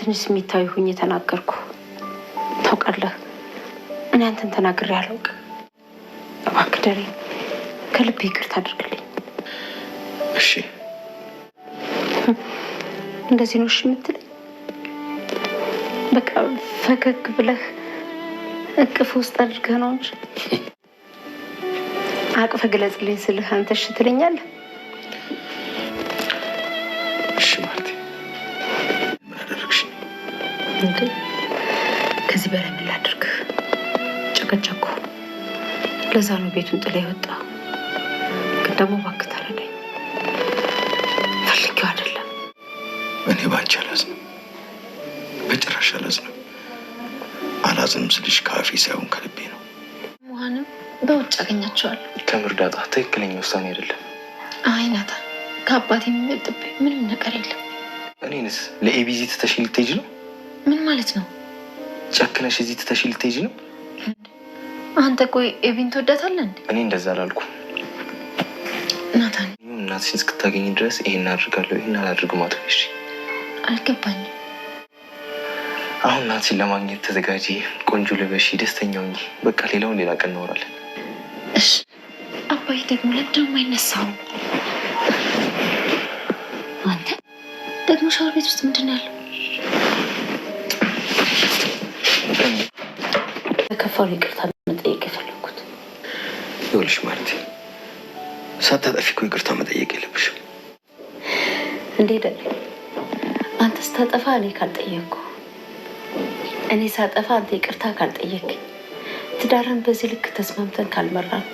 ትንሽ ስሜታዊ ሁኜ ተናገርኩ። ታውቃለህ፣ እኔ አንተን ተናግሬ አላውቅም። እባክህ ደሬ፣ ከልቤ ይቅርታ አድርግልኝ። እሺ። እንደዚህ ነው እሺ የምትለኝ? በቃ ፈገግ ብለህ እቅፍ ውስጥ አድርገህ ነው እንጂ አቅፈህ ግለጽልኝ ስልህ አንተ እሺ ትለኛለህ? እሺ ማርቴ። ምን አደረግሽ? እንዴ፣ ከዚህ በላይ ምን ላድርግህ? ጨቀጨኩ። ለዛ ነው ቤቱን ጥላ የወጣ። ግን ደግሞ እባክህ ተረዳኝ፣ ፈልጌው አይደለም። እኔ ባንቺ አላዝንም፣ በጭራሽ አላዝንም። አላዝንም ስልሽ ከአፌ ሳይሆን ከልቤ ነው። ውሃንም በውጭ አገኛቸዋለሁ። ከምር ዳጣ፣ ትክክለኛ ውሳኔ አይደለም። አይ ናታን፣ ከአባቴ የሚበልጥብኝ ምንም ነገር የለም። እኔንስ ለኤቢ እዚህ ትተሽ ልትሄጂ ነው? ምን ማለት ነው? ጨክነሽ እዚህ ትተሽ ልትሄጂ ነው? አንተ ቆይ ኤቢን ትወዳታለህ እንዴ? እኔ እንደዛ አላልኩም። ናታን፣ እናትሽን እስክታገኝ ድረስ ይሄን አድርጋለሁ ይሄን አላድርግም አትበይ። እሺ? አልገባኝም። አሁን እናትሽን ለማግኘት ተዘጋጂ፣ ቆንጆ ልበሺ፣ ደስተኛ ሁኚ። በቃ ሌላውን ሌላ ቀን እናወራለን። እሺ። አባዬ ደግሞ ለምንድን ነው የማይነሳው? አንተ ደግሞ ሻወር ቤት ውስጥ ምንድን ነው ያለው? ከፋሉ ይቅርታ መጠየቅ የፈለኩት። ይኸውልሽ ማርቴ፣ ሳታጠፊ እኮ ይቅርታ መጠየቅ የለብሽም። እንዴ ደሬ፣ አንተ ስታጠፋ እኔ ካልጠየቅኩ፣ እኔ ሳጠፋ አንተ ይቅርታ ካልጠየቅ፣ ትዳርን በዚህ ልክ ተስማምተን ካልመራን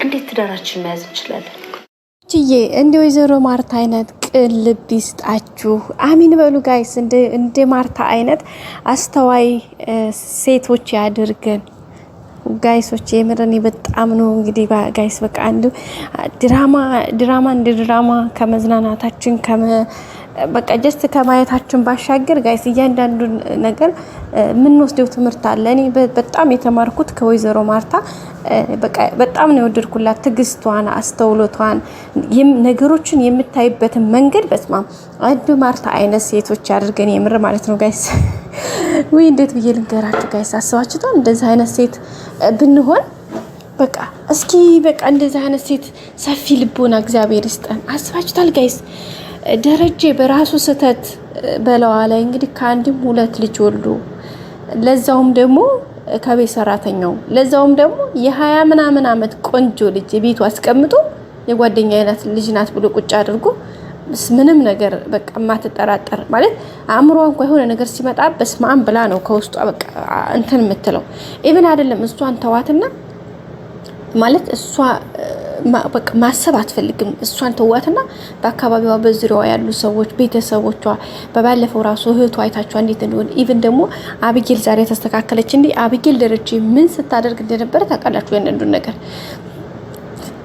እንዴት ትዳራችን መያዝ እንችላለን? ችዬ እንደ ወይዘሮ ማርታ አይነት ቅን ልብ ይስጣችሁ። አሚን በሉ guys። እንደ ማርታ አይነት አስተዋይ ሴቶች ያድርገን guys ኦች። የምር እኔ በጣም ነው እንግዲህ guys፣ በቃ አንዱ ድራማ ድራማ እንደ ድራማ ከመዝናናታችን በቃ just ከማየታችን ባሻገር guys እያንዳንዱን ነገር የምንወስደው ትምህርት አለ። እኔ በጣም የተማርኩት ከወይዘሮ ማርታ፣ በቃ በጣም ነው የወደድኩላት ትዕግስቷን፣ አስተውሎቷን፣ ነገሮችን የምታይበትን መንገድ። በስማም፣ አንዱ ማርታ አይነት ሴቶች ያድርገን የምር ማለት ነው guys። ውይ፣ እንዴት ብዬ ልንገራችሁ guys፣ አስባችሁታል? እንደዚህ አይነት ሴት ብንሆን፣ በቃ እስኪ በቃ እንደዚህ አይነት ሴት ሰፊ ልቦና እግዚአብሔር ይስጠን። አስባችሁታል guys? ደረጀ በራሱ ስህተት በለዋ ላይ እንግዲህ ከአንድም ሁለት ልጅ ወልዶ፣ ለዛውም ደግሞ ከቤት ሰራተኛው፣ ለዛውም ደግሞ የ20 ምናምን አመት ቆንጆ ልጅ ቤቱ አስቀምጦ የጓደኛ አይነት ልጅ ናት ብሎ ቁጭ አድርጎ፣ ምንም ነገር በቃ የማትጠራጠር፣ ማለት አእምሯ እንኳ የሆነ ነገር ሲመጣ በስመ አብ ብላ ነው ከውስጧ በቃ እንትን የምትለው። Even አይደለም እሷን ተዋትና፣ ማለት እሷ በቃ ማሰብ አትፈልግም። እሷን ተዋትና በአካባቢዋ በዙሪያዋ ያሉ ሰዎች፣ ቤተሰቦቿ፣ በባለፈው ራሱ እህቷ አይታችኋ እንዴት እንደሆነ። Even ደግሞ አብጌል ዛሬ ተስተካከለች እንዲህ አብጌል ደረጀ ምን ስታደርግ እንደነበረ ታውቃላችሁ። ያንዳንዱን ነገር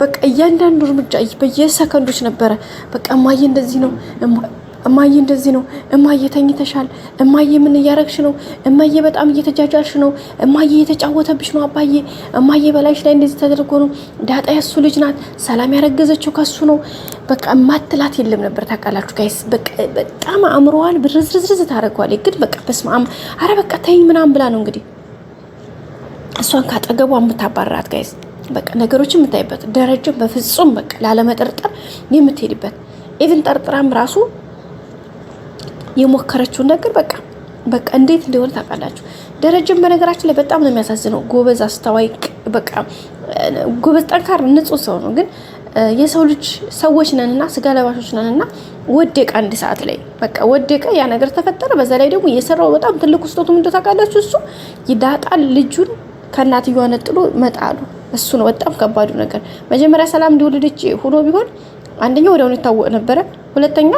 በቃ እያንዳንዱ እርምጃ በየሰከንዶች ነበረ። በቃ እማዬ እንደዚህ ነው፣ እማዬ እንደዚህ ነው፣ እማዬ ተኝተሻል፣ እማዬ ምን እያረግሽ ነው፣ እማዬ በጣም እየተጃጃልሽ ነው፣ እማዬ እየተጫወተብሽ ነው፣ አባዬ፣ እማዬ በላይሽ ላይ እንደዚህ ተደርጎ ነው፣ ዳጣ የሱ ልጅ ናት፣ ሰላም ያረገዘችው ከሱ ነው። በቃ ማትላት የለም ነበር፣ ታውቃላችሁ guys። በቃ በጣም አእምሮዋን ብርዝርዝርዝ ታደርገዋለች። ግን በቃ በስመ አብ፣ አረ በቃ ተይኝ ምናምን ብላ ነው እንግዲህ እሷን ካጠገቧ የምታባራት guys። በቃ ነገሮችን የምታይበት ደረጃ በፍጹም በቃ ላለመጠርጠር የምትሄድበት፣ even ጠርጥራም ራሱ የሞከረችውን ነገር በቃ እንዴት እንደሆነ ታውቃላችሁ። ደረጀም በነገራችን ላይ በጣም ነው የሚያሳዝነው። ጎበዝ፣ አስተዋይ፣ በቃ ጎበዝ፣ ጠንካራ፣ ንጹህ ሰው ነው። ግን የሰው ልጅ ሰዎች ነንና፣ ስጋ ለባሾች ነንና ወደቀ። አንድ ሰዓት ላይ በቃ ወደቀ። ያ ነገር ተፈጠረ። በዛ ላይ ደግሞ የሰራው በጣም ትልቁ ስህተቱ ምንድን ታውቃላችሁ? እሱ ይዳጣል ልጁን ከእናትየዋ ነጥሎ መጣሉ፣ እሱ ነው በጣም ከባዱ ነገር። መጀመሪያ ሰላም እንዲወለደች ሆኖ ቢሆን አንደኛ ወዲያውኑ ይታወቅ ነበረ። ሁለተኛ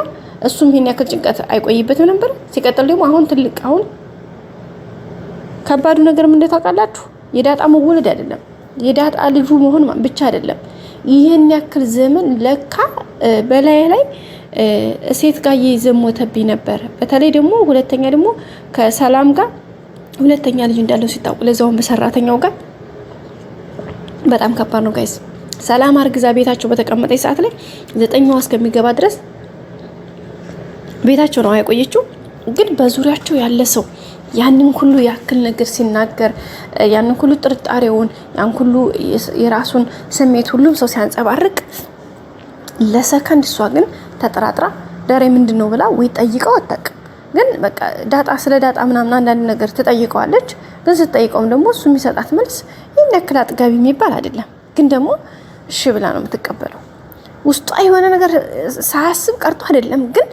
እሱም ይሄን ያክል ጭንቀት አይቆይበትም ነበር። ሲቀጥል ደግሞ አሁን ትልቅ አሁን ከባዱ ነገር ምን ታውቃላችሁ? የዳጣ መወለድ አይደለም፣ የዳጣ ልጁ መሆን ብቻ አይደለም። ይህን ያክል ዘመን ለካ በላይ ላይ ሴት ጋር እየዘሞተብኝ ነበር። በተለይ ደግሞ ሁለተኛ ደግሞ ከሰላም ጋር ሁለተኛ ልጅ እንዳለው ሲታወቅ፣ ለዛውም በሰራተኛው ጋር፣ በጣም ከባድ ነው guys። ሰላም አርግዛ ቤታቸው በተቀመጠች ሰዓት ላይ 9ኛዋ እስከሚገባ ድረስ ቤታቸው ነው የቆየችው። ግን በዙሪያቸው ያለ ሰው ያንን ሁሉ ያክል ነገር ሲናገር፣ ያንን ሁሉ ጥርጣሬውን፣ ያን ሁሉ የራሱን ስሜት ሁሉም ሰው ሲያንጸባርቅ ለሰከንድ እሷ ግን ተጠራጥራ ደሬ ምንድን ነው ብላ ወይ ጠይቀው አታውቅም። ግን በቃ ዳጣ ስለ ዳጣ ምናምን አንዳንድ ነገር ትጠይቀዋለች። ግን ስትጠይቀውም ደግሞ እሱ የሚሰጣት መልስ ይህን ያክል አጥጋቢ የሚባል አይደለም። ግን ደግሞ እሺ ብላ ነው የምትቀበለው። ውስጧ የሆነ ነገር ሳያስብ ቀርቶ አይደለም፣ ግን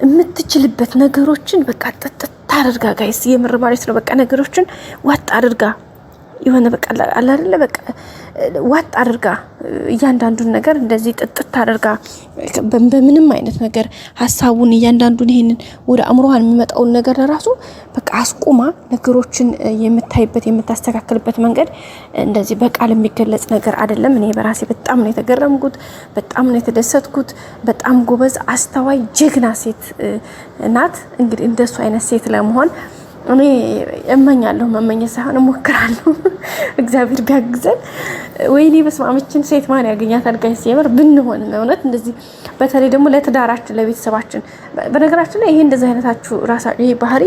የምትችልበት ነገሮችን በቃ ጥጥት አድርጋ guys፣ የምር ማለት ነው። በቃ ነገሮችን ዋጥ አድርጋ የሆነ በቃ አለ አይደለ በቃ ዋጥ አድርጋ እያንዳንዱን ነገር እንደዚህ ጥጥት አድርጋ በምንም አይነት ነገር ሀሳቡን እያንዳንዱን ይሄንን ወደ አእምሮዋን የሚመጣውን ነገር ለራሱ በቃ አስቁማ ነገሮችን የምታይበት የምታስተካክልበት መንገድ እንደዚህ በቃል የሚገለጽ ነገር አይደለም። እኔ በራሴ በጣም ነው የተገረምኩት፣ በጣም ነው የተደሰትኩት። በጣም ጎበዝ፣ አስተዋይ፣ ጀግና ሴት ናት። እንግዲህ እንደሱ አይነት ሴት ለመሆን እኔ እመኛለሁ። መመኘት ሳይሆን እሞክራለሁ። እግዚአብሔር ቢያግዘን። ወይኔ በስመ አብ ይህችን ሴት ማን ያገኛታል? Guys የምር ብንሆን እውነት እንደዚህ፣ በተለይ ደግሞ ለትዳራችን ለቤተሰባችን። በነገራችን ላይ ይሄ እንደዚህ አይነታችሁ ራሳ ይሄ ባህሪ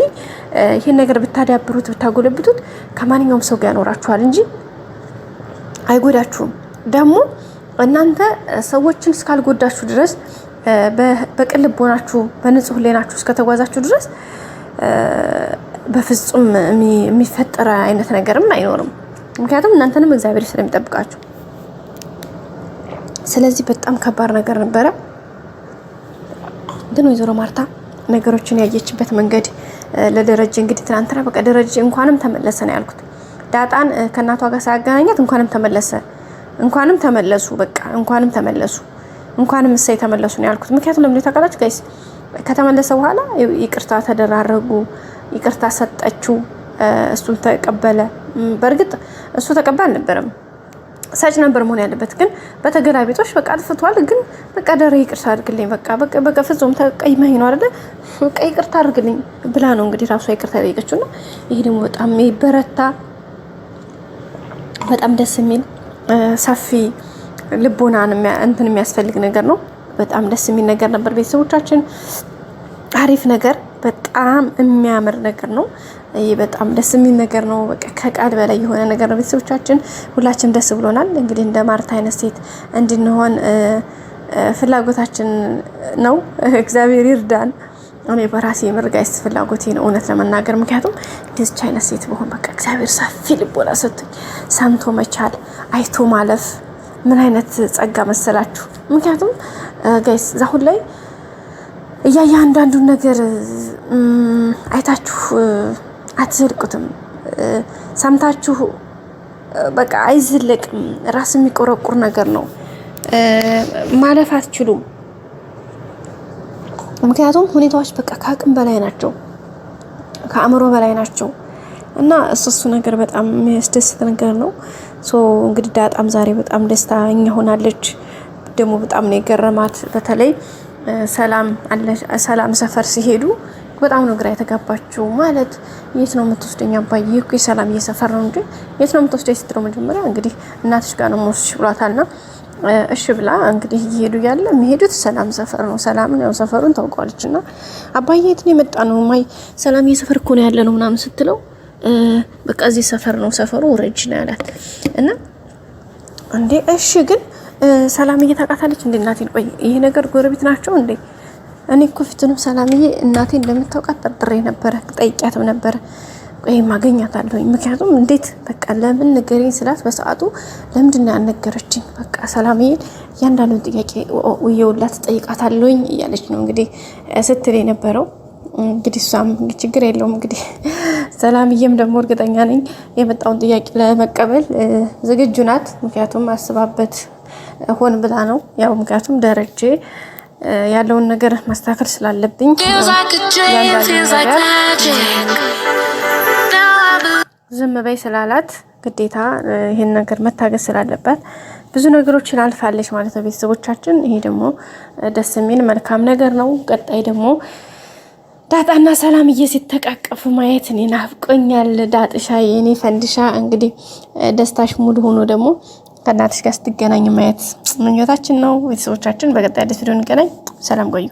ይሄን ነገር ብታዳብሩት ብታጎለብቱት ከማንኛውም ሰው ጋር ያኖራችኋል እንጂ አይጎዳችሁም። ደግሞ እናንተ ሰዎችን እስካልጎዳችሁ ድረስ፣ በቅን ልቦናችሁ በንጹህ ሕሊናችሁ እስከተጓዛችሁ ድረስ በፍጹም የሚፈጠር አይነት ነገርም አይኖርም። ምክንያቱም እናንተንም እግዚአብሔር ስለሚጠብቃችሁ። ስለዚህ በጣም ከባድ ነገር ነበረ። ግን ወይዘሮ ማርታ ነገሮችን ያየችበት መንገድ ለደረጀ እንግዲህ ትናንትና በቃ ደረጀ እንኳንም ተመለሰ ነው ያልኩት። ዳጣን ከእናቷ ጋር ሳያገናኛት እንኳንም ተመለሰ፣ እንኳንም ተመለሱ፣ በቃ እንኳንም ተመለሱ፣ እንኳንም እሰይ ተመለሱ ነው ያልኩት። ምክንያቱም ለምን ታውቃላችሁ guys? ከተመለሰ በኋላ ይቅርታ ተደራረጉ፣ ይቅርታ ሰጠችው፣ እሱም ተቀበለ። በእርግጥ እሱ ተቀባይ አልነበረም፣ ሰጭ ነበር መሆን ያለበት። ግን በተገላቢጦሽ በቃ አጥፍቷል። ግን በቃ ደሬ ይቅርታ አድርግልኝ፣ በቃ በቃ በቃ ፍጹም ተቀይመኝ ነው አይደለ? በቃ ይቅርታ አድርግልኝ ብላ ነው እንግዲህ ራሷ ይቅርታ የጠየቀችው። እና ይሄ ደግሞ በጣም የሚበረታ፣ በጣም ደስ የሚል፣ ሰፊ ልቦናን እንትን የሚያስፈልግ ነገር ነው። በጣም ደስ የሚል ነገር ነበር። ቤተሰቦቻችን አሪፍ ነገር፣ በጣም የሚያምር ነገር ነው። ይህ በጣም ደስ የሚል ነገር ነው። በቃ ከቃል በላይ የሆነ ነገር ነው። ቤተሰቦቻችን ሁላችንም ደስ ብሎናል። እንግዲህ እንደ ማርታ አይነት ሴት እንድንሆን ፍላጎታችን ነው። እግዚአብሔር ይርዳን። እኔ በራሴ የምር guys ፍላጎቴ ነው እውነት ለመናገር፣ ምክንያቱም እንደዚች አይነት ሴት በሆን፣ በቃ እግዚአብሔር ሰፊ ልቦና ሰጥቶኝ ሰምቶ መቻል፣ አይቶ ማለፍ ምን አይነት ጸጋ መሰላችሁ? ምክንያቱም guys አሁን ላይ እያየ አንዳንዱን ነገር አይታችሁ አትዘልቁትም፣ ሰምታችሁ በቃ አይዝለቅም። ራስ የሚቆረቁር ነገር ነው። ማለፍ አትችሉም። ምክንያቱም ሁኔታዎች በቃ ከአቅም በላይ ናቸው፣ ከአእምሮ በላይ ናቸው። እና እሱ እሱ ነገር በጣም የሚያስደስት ነገር ነው። So እንግዲህ ዳጣም ዛሬ በጣም ደስተኛ ሆናለች። ደግሞ በጣም ነው የገረማት። በተለይ ሰላም ሰፈር ሲሄዱ በጣም ነው ግራ የተጋባችው። ማለት የት ነው የምትወስደኝ አባዬ? እኮ የሰላም እየሰፈር ነው እንጂ የት ነው የምትወስደኝ ስትለው መጀመሪያ እንግዲህ እናትሽ ጋር ነው የምወስድሽ ብሏታልና እሺ ብላ እንግዲህ እየሄዱ ያለ የሚሄዱት ሰላም ሰፈር ነው። ሰላምን ያው ሰፈሩን ታውቀዋለች። እና አባዬ የት ነው የመጣ ነው ማይ ሰላም እየሰፈር እኮ ነው ያለ ነው ምናምን ስትለው በቃ እዚህ ሰፈር ነው፣ ሰፈሩ ውረጅ ነው ያላት። እና እንዴ እሺ ግን ሰላምዬ ታውቃታለች እንዴ እናቴን? ቆይ ይሄ ነገር ጎረቤት ናቸው እንዴ? እኔ እኮ ፊቱንም ሰላምዬ እናቴ እንደምታውቃት ጠርጥሬ ነበረ፣ ጠይቂያትም ነበረ። ቆይ ማገኛታለሁኝ። ምክንያቱም እንዴት በቃ ለምን ንገሪኝ ስላት በሰዓቱ ለምንድን ነው ያልነገረችኝ? በቃ ሰላምዬን እያንዳንዱን ጥያቄ ውየውላት ጠይቃታለሁኝ እያለች ነው እንግዲህ ስትል የነበረው። እንግዲህ እሷም ችግር የለውም፣ እንግዲህ ሰላምዬም ደግሞ እርግጠኛ ነኝ የመጣውን ጥያቄ ለመቀበል ዝግጁ ናት። ምክንያቱም አስባበት ሆን ብላ ነው ያው፣ ምክንያቱም ደረጀ ያለውን ነገር ማስተካከል ስላለብኝ Feels like magic. Now I believe. ዝም በይ ስላላት ግዴታ ይህን ነገር መታገስ ስላለባት ብዙ ነገሮችን አልፋለች ማለት ነው። ቤተሰቦቻችን ይሄ ደግሞ ደስ የሚል መልካም ነገር ነው። ቀጣይ ደግሞ ዳጣና ሰላምዬ ሲተቃቀፉ ማየት እኔ ናፍቆኛል። ዳጥሻ የኔ ፈንድሻ እንግዲህ ደስታሽ ሙሉ ሆኖ ደግሞ ከእናትሽ ጋር ስትገናኝ ማየት ምኞታችን ነው። ቤተሰቦቻችን በቀጣይ አዲስ ቪዲዮ እንገናኝ። ሰላም ቆዩ።